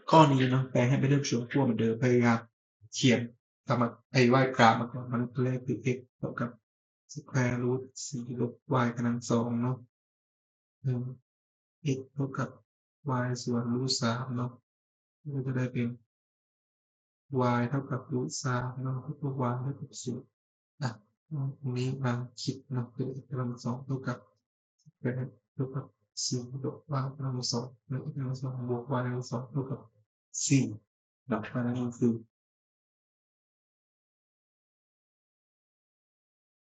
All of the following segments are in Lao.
ຂໍ້ນີ້ເນາະ ແປໃຫ້ເປັນເລື່ອງສ່ວນຕົວເໝືອນເດີມ ພະຍາຍາມຂຽນກຳມະ ໄອ້ y ກາມະກອນມັນ ແລກຄື x ເທົ່າກັບ square root ສີ່ລົບ y ກຳລັງສອງເນາະ x ເທົ່າກັບ y ສ່ວນ root ສາມເນາະ ກໍຈະໄດ້ເປັນ y ເທົ່າກັບ root ສາມເນາະ ເທົ່າກັບ y ເທົ່າກັບສູນ. ອ່ະ ອັນນີ້ມາຄິດເນາະ x ກຳລັງສອງເທົ່າກັບ x ເທົ່າກັບສີ່ລົບ y ກຳລັງສອງ ແລະ x ກຳລັງສອງບວກ y ກຳລັງສອງເທົ່າກັບສີ່ເນາະ ອັນນັ້ນກໍຄື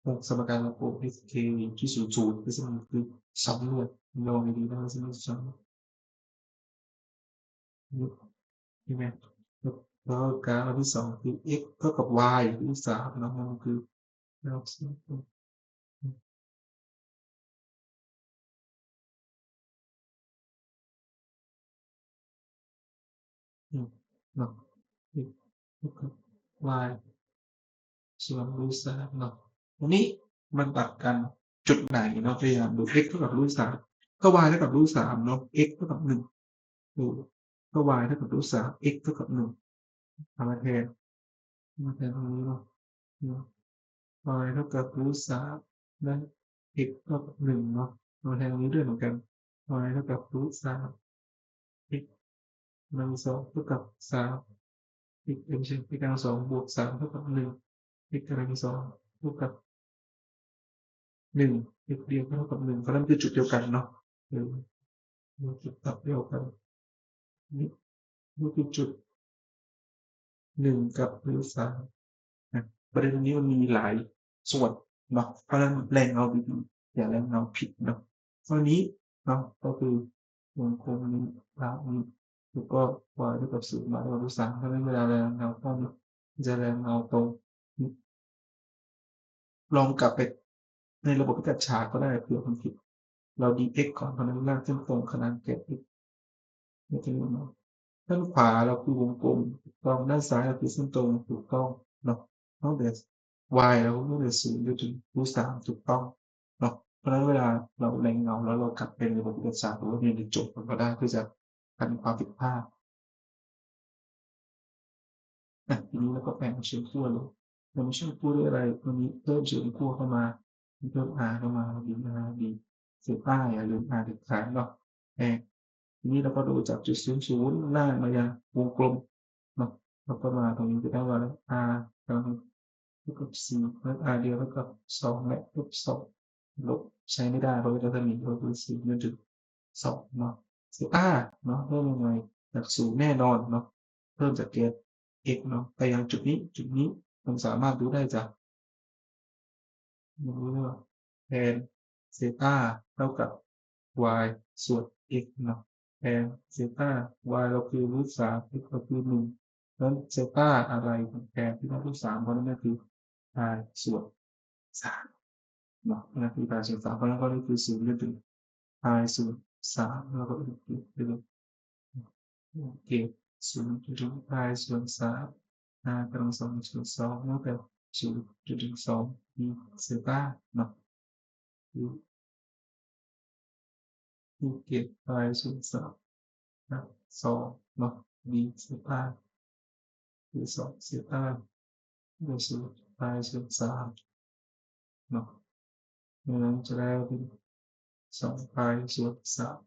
ຫົກ ສະມະການຂອງ x k ຢູ່ທີ່ສູນ ສູນ ຄືສະມານຄືສຳນວນ ລອງດີໆ ເນາະ ສຳນວນ ເຫັນໄໝ? ແລ້ວການອັນທີສອງຄື x ເທົ່າກັບ y ຄືສາມເນາະ ມັນຄື ເນາະ x ເທົ່າກັບ y ສ່ວນ root ສາມເນາະ ຕົງນີ້ມັນຕັດກັນຈຸດໃດເນາະ? ພະຍາຍາມດູ x ເທົ່າກັບ root ສາມ ກໍ y ເທົ່າກັບ root ສາມເນາະ x ເທົ່າກັບໜຶ່ງ ເອີ ກໍ y ເທົ່າກັບ root ສາມ x ເທົ່າກັບໜຶ່ງ ເອົາມາແທນ ເອົາມາແທນຕົງນີ້ເນາະ y ເທົ່າກັບ root ສາມ ແລະ x ເທົ່າກັບໜຶ່ງເນາະ ເອົາມາແທນຕົງນີ້ດ້ວຍເໝືອນກັນ y ເທົ່າກັບ root ສາມ x ກຳລັງສອງເທົ່າກັບສາມ x ເອີ ບໍ່ໃຊ່ x ກຳລັງສອງບວກສາມເທົ່າກັບໜຶ່ງ x ກຳລັງສອງເທົ່າກັບໜຶ່ງ x ດຽວເທົ່າກັບໜຶ່ງ ເພາະນັ້ນຄືຈຸດດຽວກັນເນາະ ເອີ ມັນຄືຕັບດຽວກັນ ນີ້ ນີ້ຄືຈຸດໜຶ່ງກັບ root ສາມ ນະ ປະເດັນຕົງນີ້ມັນມີຫຼາຍສ່ວນເນາະ ເພາະນັ້ນແລງເງົາດີໆ ຢ່າແລງເງົາຜິດເນາະ ເທົ່ານີ້ເນາະ ກໍຄືວົງກົມນີ້ ລາກນີ້ ແລ້ວກໍ y ເທົ່າກັບສູນ y ເທົ່າກັບ root ສາມ ເພາະນັ້ນເວລາແລງເງົາ ກໍຈະແລງເງົາຕົງ ລອງກັບໄປໃນລະບົບວິກັດສາກໍໄດ້ ເພື່ອມັນຜິດ ລາວ dx ກ່ອນ ເພາະນັ້ນລາກເສັ້ນຕົງຂະໜານແກ່ x ເນາະ ດ້ານຂວາລາວຄືວົງກົມ ຖືກຕ້ອງ ດ້ານຊ້າຍລາວຄືເສັ້ນຕົງ ຖືກຕ້ອງເນາະ ເຮົາໄດ້ y ລາວຄືສູນຢູ່ເທິງ root ສາມ ຖືກຕ້ອງເນາະ ເພາະນັ້ນເວລາລາວແລງເງົາ ແລ້ວລາວກັບໄປໃນລະບົບວິກັດສາ ຫຼືວ່າໃນໂຈດ ມັນກໍໄດ້ ເພື່ອຈະກັນຄວາມຜິດພາດ. ອ່ະ ທີນີ້ລາວກໍແປງເຊີງຂົ້ວເລີຍ ແປງເຊີງຂົ້ວດ້ວຍອະໄລ? ຕົວນີ້ເພີ່ມເຊີງຂົ້ວເຂົ້າມາ ເພີ່ມ r ເຂົ້າມາ d r d ເສຍປ້າຍ ຢ່າລືມ r ເດັດຂາດເນາະ ແປງ. ທີນີ້ລາວກໍດູຈາກຈຸດສູນສູນ ລາກມາຍັງວົງກົມເນາະ ແລ້ວກໍມາຕົງນີ້ ຈະໄດ້ວ່າ r ກຳລັງ ເທົ່າກັບສີ່ ແລະ r ດຽວເທົ່າກັບສອງ ແລະ ລົບສອງ ລົບໃຊ້ໄມ່ໄດ້ ເພາະວ່າຈະມີ ກໍຄືສູນຈຸດສອງເນາະ ເສຍ r ເນາະ ເພີ່ມໃໝ່ຈາກສູນແນ່ນອນເນາະ ເພີ່ມຈາກແກນ x ເນາະ ໄປຍັງຈຸດນີ້ ຈຸດນີ້ ມັນສາມາດດູໄດ້ຈາກ ແທນເຊຕາເທົ່າກັບ y ສ່ວນ x ເນາະ ແທນເຊຕາ y ລາວຄື root ສາມ x ລາວຄືໜຶ່ງ ເພາະນັ້ນເຊຕາອາໄລຂອງແທນທີ່ root ສາມ ເພາະນັ້ນກໍຄື y ສ່ວນສາມເນາະ ນັ້ນຄື y ສ່ວນສາມ ເພາະນັ້ນກໍຄືສູນ ຫຼື y ສ່ວນສາມ ແລ້ວກໍເປັນ x ໂອເຄ ສູນຈຸດ y ສ່ວນສາມ r ກຳລັງສອງ ສ່ວນສອງ ແລ້ວກໍສູນຈຸດສອງ d ເຊຕາເນາະ ໂອເຄ y ສ່ວນສາມ ສອງເນາະ d ເຊຕາ ຄືສອງເຊຕາ ແລ້ວກໍສູນ y ສ່ວນສາມເນາະ ດັ່ງນັ້ນຈະໄດ້ເປັນສອງ y ສ່ວນສາມ